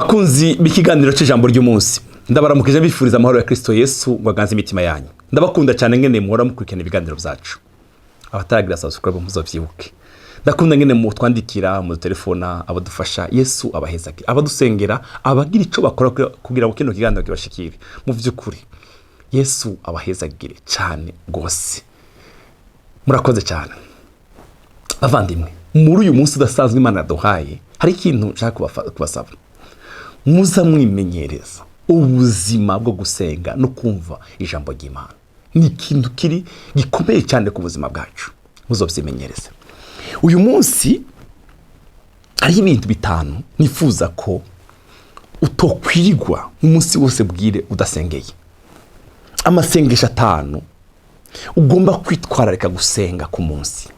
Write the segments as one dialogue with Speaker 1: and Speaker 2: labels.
Speaker 1: Bakunzi b'ikiganiro cy'ijambo ry'umunsi, ndabaramukije, bifuriza amahoro ya Kristo Yesu ngo aganze imitima yanyu. Ndabakunda cyane ngene muhora mukurikirana ibiganiro byacu. Abataragira subscribe, muzovyibuke. Ndakunda ngene mutwandikira, mudutelefona, abadufasha, Yesu abahezagire, abadusengera, abagira ico bakora kugira ngo kino kiganiro kibashikire. Mu vy'ukuri Yesu abahezagire cyane rwose, murakoze cyane. Bavandimwe, muri uyu munsi udasanzwe Imana yaduhaye, hari ikintu nshaka kubasaba. Muza mwimenyereza ubuzima bwo gusenga no kumva ijambo ry'Imana. Ni ikintu kiri gikomeye cyane ku buzima bwacu, muzobyimenyereze. Uyu munsi hariho ibintu bitanu nifuza ko utokwirigwa umunsi wose bwire udasengeye. Amasengesho 5 ugomba kwitwararika gusenga ku munsi.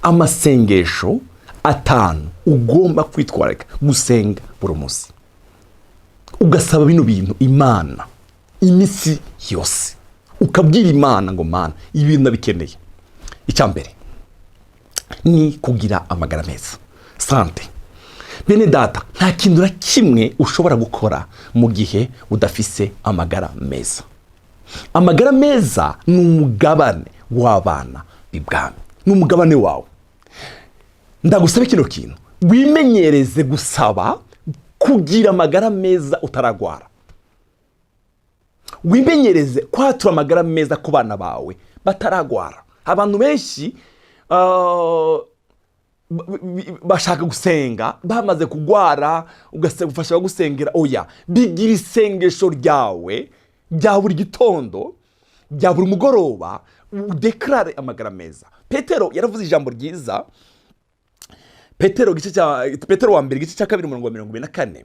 Speaker 1: Amasengesho 5 ugomba kwitwararika gusenga buri munsi, ugasaba bino bintu Imana iminsi yose, ukabwira Imana ngo: "Mana, ibintu ndabikeneye." Icya mbere ni kugira amagara meza, santé. Bene data, nta kintu na kimwe ushobora gukora mu gihe udafise amagara meza. Amagara meza ni umugabane w'abana b'ibwami, ni umugabane wawe. Ndagusaba kino kintu: wimenyereze gusaba kugira amagara meza utaragwara. Wimenyereze kwatura amagara meza ku bana bawe bataragwara. Abantu benshi bashaka gusenga bamaze kugwara, ugasaba gusengera. Oya, bigira isengesho ryawe rya buri gitondo, rya buri mugoroba, udeclare amagara meza. Petero yaravuze ijambo ryiza. Petero, gice cya Petero wa mbere, igice cya 2, umurongo wa 24: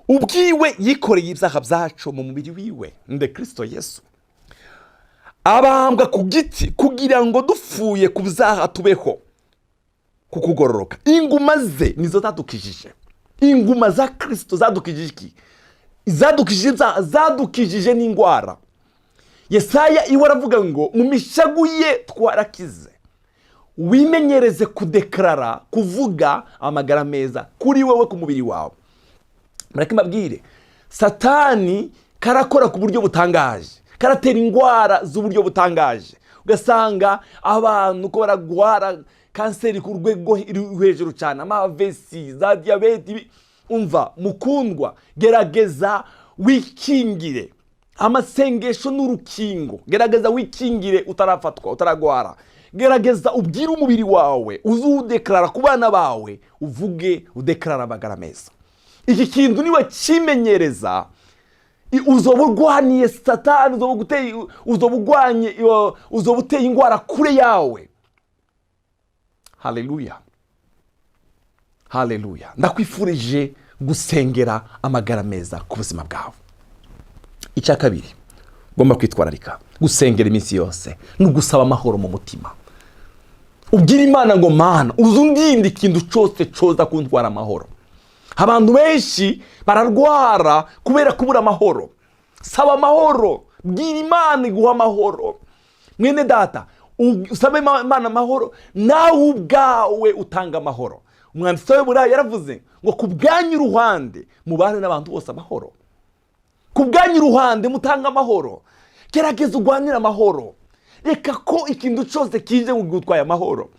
Speaker 1: "Ubwiwe yikoreye ibyaha byacu mu mubiri wiwe," nde? Kirisito Yesu, "abambwa ku giti, kugira ngo dupfuye ku byaha tubeho ku kugororoka. Inguma ze nizo zadukijije." Inguma za Kirisito zadukijije iki? Zadukijije ibyaha, zadukijije n'indwara. Yesaya iwe aravuga ngo: "Mu mishagu ye twarakize." Wimenyereze kudeclara, kuvuga amagara meza kuri wowe, ku mubiri wawe. Mureke mbabwire, Satani karakora ku buryo butangaje, karatera indwara z'uburyo butangaje, ugasanga abantu ko baragwara kanseri ku rwego rwo hejuru cyane, ama AVC, za diyabete. Umva mukundwa, gerageza wikingire. Amasengesho n'urukingo. Gerageza wikingire utarafatwa, utaragwara. Gerageza ubwire umubiri wawe, uzuwudeclara ku bana bawe, uvuge, udeclara amagara meza. Iki kintu niba kimenyereza, uzoba urwaniye Satani, uzoba urwanye, uzoba uteye indwara kure yawe. Haleluya, haleluya! Ndakwifurije gusengera amagara meza ku buzima bwawe. Icya kabiri ugomba kwitwararika gusengera iminsi yose ni ugusaba amahoro mu mutima. Ubwira Imana ngo: "Mana, uze undinde ikintu cyose cyoza kuntwara amahoro." Abantu benshi bararwara kubera kubura amahoro. Saba amahoro, bwira Imana iguha amahoro. Mwene data, usabe Imana amahoro, nawe ubwawe utanga amahoro. Umwanditsi w'Abaheburayo yaravuze ngo: "Ku bwanyu uruhande mubane n'abantu bose amahoro." Ku bwanyu uruhande mutanga amahoro. Gerageza urwanire amahoro. Reka ko ikintu cyose kije ngo gutwaye amahoro.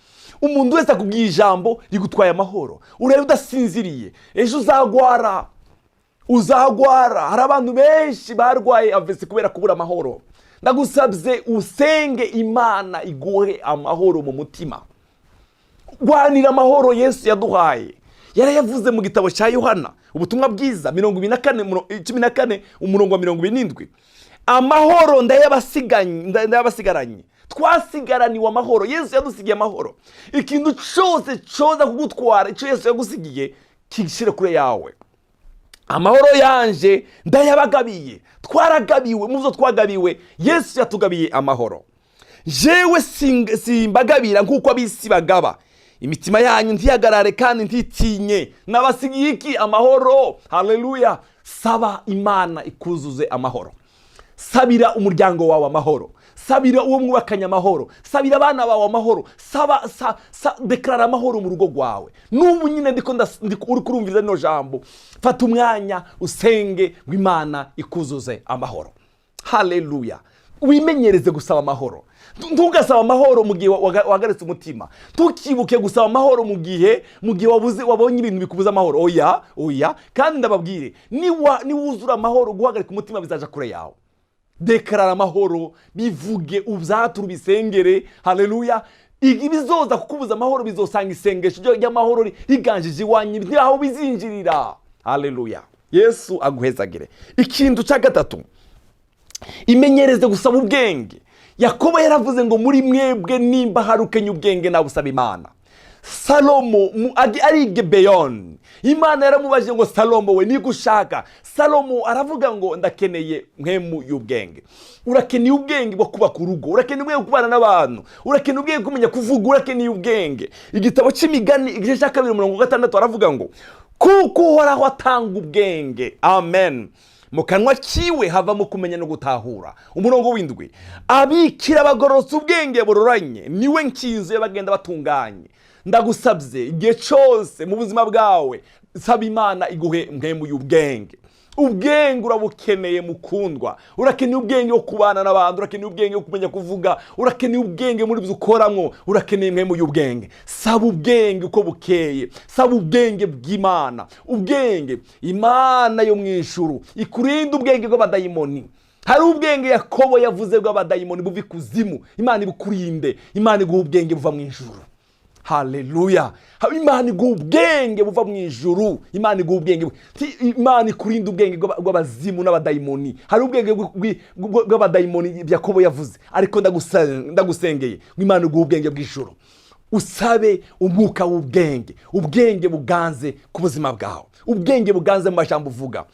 Speaker 1: Umuntu wese akubwiye ijambo rigutwaye amahoro, urebe udasinziriye, ejo uzagwara, uzagwara. Hari abantu benshi barwaye AVC kubera kubura amahoro. Ndagusabye usenge Imana iguhe amahoro mu mutima. Rwanira amahoro Yesu yaduhaye. Yarayavuze mu gitabo cya Yohana, ubutumwa bwiza, 24, 14, umurongo wa 27: "Amahoro ndayabasigaranye." Twasigaraniwe amahoro. Yesu yadusigiye amahoro. Ikintu cyose cyoza kugutwara icyo Yesu yagusigiye, kishyire kure yawe. "Amahoro yanje ndayabagabiye." Twaragabiwe. Mu byo twagabiwe, Yesu yatugabiye amahoro. "Jewe simbagabira nk'uko ab'isi bagaba. Imitima yanyu ntihagarare kandi ntitinye." Nabasigiye iki? Amahoro. Haleluya! Saba Imana ikuzuze amahoro. Sabira umuryango wawe amahoro. Sabira uwo mwubakanye amahoro, sabira abana bawe amahoro, saba déclara amahoro mu rugo rwawe. N'ubu nyine ndiko uri kurumviriza rino jambo, fata umwanya usenge ngo Imana ikuzuze amahoro. Haleluya! Wimenyereze gusaba amahoro. Ntugasaba amahoro mu gihe wahagaritse umutima. Ntukibuke gusaba amahoro mu gihe wabuze, wabonye ibintu bikubuza amahoro. Oya, oya. Kandi ndababwire, niwuzura amahoro, guhagarika umutima bizaja kure yawe. Déclara amahoro, bivuge, ubyature, ubisengere. Haleluya! Ibizoza kukubuza amahoro bizosanga isengesho ry'amahoro riganjije iwanyu, ntiaho bizinjirira. Haleluya! Yesu aguhezagire. Ikintu cya gatatu, imenyereze gusaba ubwenge. Yakobo yaravuze ngo: "Muri mwebwe nimba hari ukenya ubwenge, nabusaba Imana." Salomo ari i Gibeyoni, Imana yaramubajije ngo: "Salomo we, niba ushaka?" Salomo aravuga ngo: "Ndakeneye mpwemu y'ubwenge." Urakeneye ubwenge bwo kubaka urugo, urakeneye ubwenge bwo kubana n'abantu, urakeneye ubwenge bwo kumenya kuvuga, urakeneye ubwenge. Igitabo cy'Imigani, igice cya 2, umurongo wa 6, aravuga ngo: "Kuko Uhoraho atanga ubwenge, amen, mu kanwa kiwe havamo kumenya no gutahura." Umurongo w'7: "Abikira abagororotse ubwenge buroranye, niwe nkinzo y'abagenda batunganye." Ndagusabye, igihe cyose mu buzima bwawe, saba Imana iguhe mpwemu y'ubwenge. Ubwenge urabukeneye, mukundwa. Urakeneye ubwenge bwo kubana n'abantu, urakeneye ubwenge bwo kumenya kuvuga, urakeneye ubwenge muri byo ukoramo, urakeneye mpwemu y'ubwenge. Saba ubwenge uko bukeye, saba ubwenge bw'Imana, ubwenge Imana yo mu ijuru ikurinde ubwenge bw'abadayimoni. Hari ubwenge Yakobo yavuze bw'abadayimoni buva ikuzimu. Imana ibukurinde, Imana iguha ubwenge buva mu ijuru. Haleluya! Imana iguha ubwenge buva mu ijuru. Imana iguha ubwenge, Imana ikurinda ubwenge bw'abazimu n'abadayimoni. Hari ubwenge bw'abadayimoni Yakobo yavuze, ariko ndagusengeye ngo Imana iguhe ubwenge bw'ijuru. Usabe umwuka w'ubwenge, ubwenge buganze ku buzima bwawe, ubwenge buganze mu majambo uvuga.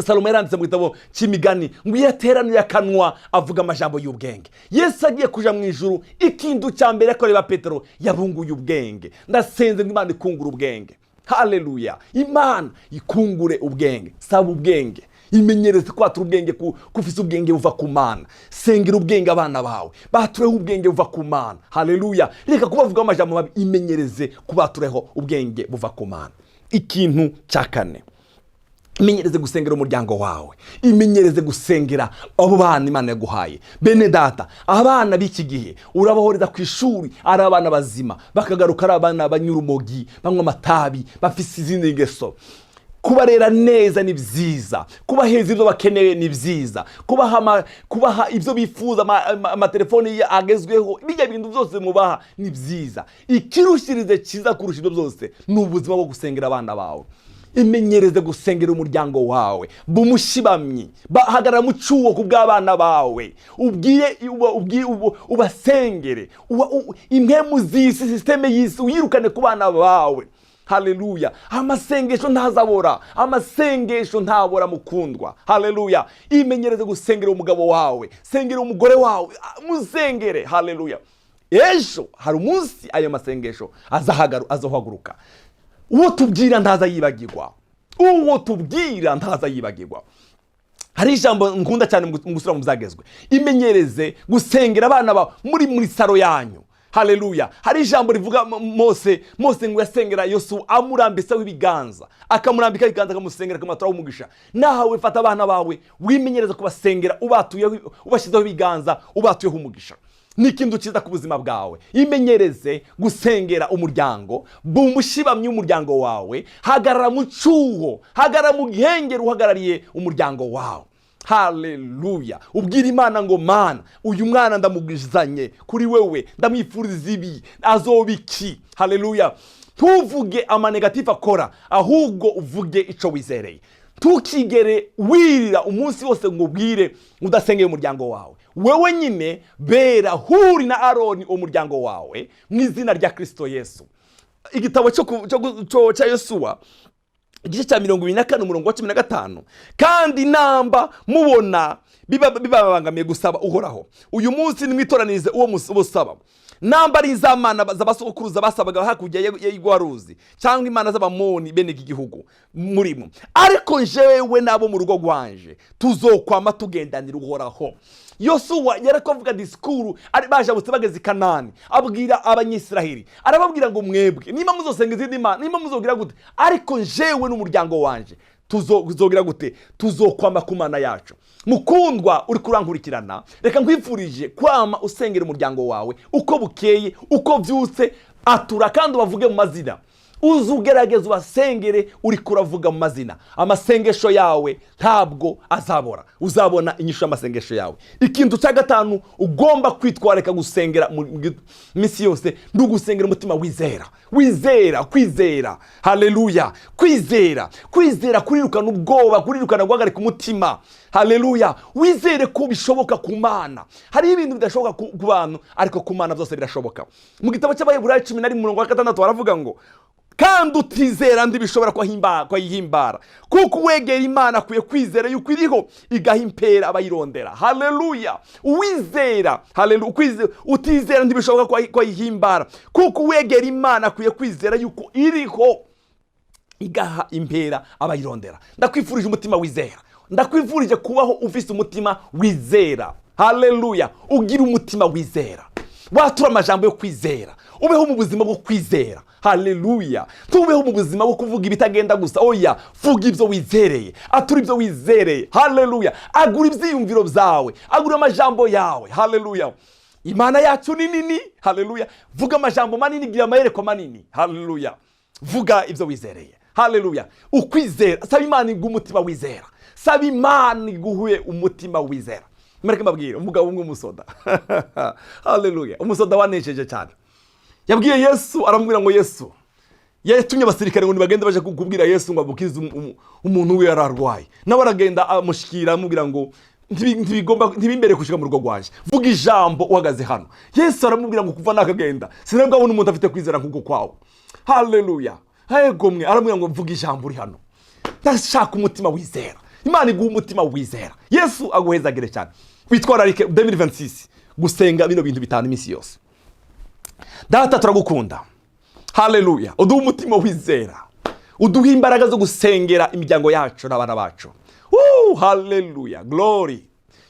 Speaker 1: Salomo yaranditse mu gitabo cy'Imigani ngo: "Iyo ateranuye akanwa, avuga amajambo y'ubwenge." Yesu agiye kuja mu ijuru, ikintu cya mbere yakorera Petero, yabunguye ubwenge. Ndasenze ngo Imana ikungure ubwenge. Haleluya! Imana ikungure ubwenge. Saba ubwenge, imenyereze kwatura ubwenge, ko ufise ubwenge buva ku Mana. Sengera ubwenge abana bawe, batureho ubwenge buva ku Mana. Haleluya! Reka kubavugaho amajambo mabi, imenyereze kubatureho ubwenge buva ku Mana. Ikintu cya kane, imenyereze gusengera umuryango wawe, imenyereze gusengera abo bana Imana yaguhaye. Bene data, abana b'iki gihe urabohereza ku ishuri ari abana bazima, bakagaruka ari abana banyura urumogi, banywa amatabi, bafise izindi ngeso. Kubarera neza ni byiza, kubaheza ibyo bakeneye ni byiza, kubaha ibyo bifuza, amatelefoni agezweho, bijya bintu byose mubaha ni byiza. Ikirushirize cyiza kurusha ibyo byose ni ubuzima bwo gusengera abana bawe. Imenyereze gusengera umuryango wawe, bumushibamyi, hagarara mu cyuho ku bw'abana bawe, ubwire ubasengere, impwemu z'isi, système y'isi uyirukane ku bana bawe. Haleluya! Amasengesho ntazabora, amasengesho ntabora, mukundwa. Haleluya! Imenyereze gusengera umugabo wawe, sengera umugore wawe, musengere. Haleluya! Ejo hari umunsi ayo masengesho azahaguruka. Uwo tubwira ntaza yibagirwa, uwo tubwira ntaza yibagirwa. Hari ijambo nkunda cyane mu gusubira mu byagezwe: imenyereze gusengera abana bawe muri salon yanyu. Haleluya! Hari ijambo rivuga Mose ngo yasengera Yosuwa amurambiseho ibiganza, akamurambikaho ibiganza, akamusengera, akamuturaho umugisha. Nawe fata abana bawe, wimenyereze kubasengera ubatuyeho, ubashyizeho ibiganza, ubatuyeho umugisha. Ni ikintu cyiza ku buzima bwawe. Imenyereze gusengera umuryango, bumushibamyi w'umuryango wawe, hagarara mu cyuho, hagarara mu gihengeri uhagarariye umuryango wawe. Haleluya! Ubwira Imana ngo: "Mana, uyu mwana ndamugizanye kuri wewe, ndamwifuriza ibi, azoba iki?" Haleluya! Ntuvuge ama négatif akora, ahubwo uvuge icyo wizereye. Ntukigere wirira umunsi wose ngo ubwire udasengeye umuryango wawe. Wewe nyine bera Huri na Aroni umuryango wawe mu izina rya Kirisito Yesu. Igitabo cya Yosuwa, igice cya 24, umurongo wa 15: "Kandi namba mubona bibabangamiye gusaba Uhoraho uyu munsi, nimwitoranirize uwo musaba, namba ari iz'amana z'abasogokuruza basabaga hakurya y'Igwaruzi, cyangwa imana z'Abamoni bene iki gihugu murimo. Ariko jewe n'abo mu rugo rwanje tuzokwama tugendanira Uhoraho." Yosuwa yarako disikuru ari bajabutse bageze i Kanani, abwira Abanyisiraheli, arababwira ngo: "Mwebwe niba muzosenga izindi mana, niba muzogira gute, ariko jewe n'umuryango wanje tuzogira gute? Tuzokwama ku Mana yacu." Mukundwa uri kurankurikirana, reka nkwifurije kwama usengera umuryango wawe uko bukeye, uko byutse. Atura kandi ubavuge mu mazina. Uze ugerageza ubasengere uri kuravuga mu mazina. Amasengesho yawe ntabwo azabora, uzabona inyishu y'amasengesho yawe. Ikintu cya gatanu ugomba kwitwararika gusengera mu minsi yose ni ugusengera umutima wizera. Wizera, kwizera, haleluya. Kwizera, kwizera kurirukana ubwoba, kurirukana guhagarika umutima. Haleluya. Wizere ko bishoboka ku Mana. Hariho ibintu bidashoboka ku bantu, ariko ku Mana byose birashoboka. Mu gitabo cy'Abaheburayo 11:6 baravuga ngo: "Kandi utizera ntibishobora kwayihimbara, kuko uwegera Imana akwiye kwizera yuko iriho, igaha impera abayirondera." Haleluya. Uwizera, haleluya. Utizera ntibishoboka kwayihimbara, kuko uwegera Imana akwiye kwizera yuko iriho, igaha impera abayirondera. Ndakwifurije umutima wizera. Ndakwifurije kubaho ufise umutima wizera. Haleluya. Ugira umutima wizera, watura amajambo yo kwizera, ubeho mu buzima bwo kwizera. Haleluya. Tubeho mu buzima bwo kuvuga ibitagenda gusa. Oya, vuga ibyo wizereye, atura ibyo wizereye. Haleluya. Agura ibyiyumviro byawe, agura amajambo yawe. Haleluya. Imana yacu ni nini. Haleluya. Vuga amajambo manini, gira amayerekwa manini. Haleluya. Vuga ibyo wizereye. Haleluya. Ukwizera, saba Imana iguhe umutima wizera. Saba Imana iguhe umutima wizera. Mureke mbabwire umugabo umwe, umusoda. Haleluya. Umusoda wanesheje cyane yabwiye Yesu, aramubwira ngo Yesu yatumye abasirikare ngo nibagende baje kubwira Yesu ngo amukize umuntu we yari arwaye. Nawe aragenda, amushyikira, amubwira ngo: "Ntibigomba, ntibimbere gushika mu rugo rwanjye, vuga ijambo uhagaze hano." Yesu aramubwira ngo: "Kuva nakagenda sinabwo umuntu afite kwizera nk'uko kwawe." Haleluya. Hegomwe aramubwira ngo: "Vuga ijambo uri hano." Ndashaka umutima wizera. Imana iguha umutima wizera. Yesu aguhezagire cyane. Witwararike 2026 gusenga bino bintu bitanu iminsi yose. Data, turagukunda. Haleluya. Uduhe umutima wizera, uduhe imbaraga zo gusengera imiryango yacu n'abana bacu. Haleluya, glory.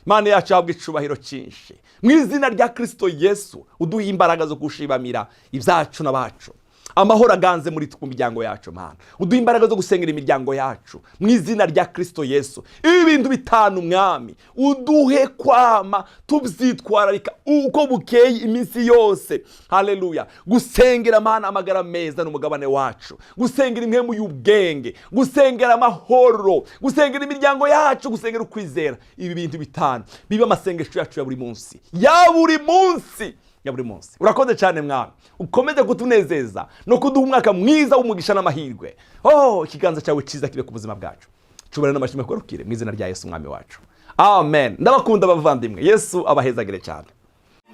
Speaker 1: Imana yacu yahabwa icubahiro cyinshi. Mu izina rya Kirisito Yesu, uduhe imbaraga zo gushibamira ibyacu n'abacu. Amahoro aganze muri twe, mu miryango yacu. Mana, uduhe imbaraga zo gusengera imiryango yacu mu izina rya Kirisito Yesu. Ibi bintu bitanu, Mwami, uduhe kwama tubyitwararika uko bukeye, iminsi yose. Haleluya. Gusengera, Mana, amagara meza n'umugabane wacu, gusengera impwemu y'ubwenge, gusengera amahoro, gusengera imiryango yacu, gusengera ukwizera. Ibi bintu bitanu bibe amasengesho yacu ya buri munsi, ya buri munsi, ya buri munsi. Urakoze cyane, Mwami. Ukomeze kutunezeza no kuduha umwaka mwiza w'umugisha n'amahirwe. Oh, ikiganza cyawe cyiza kibe ku buzima bwacu. Cubahiro n'amashimwe kugarukire mu izina rya Yesu Umwami wacu, amen. Ndabakunda, abavandimwe. Yesu abahezagire cyane.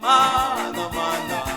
Speaker 2: Mana, mana.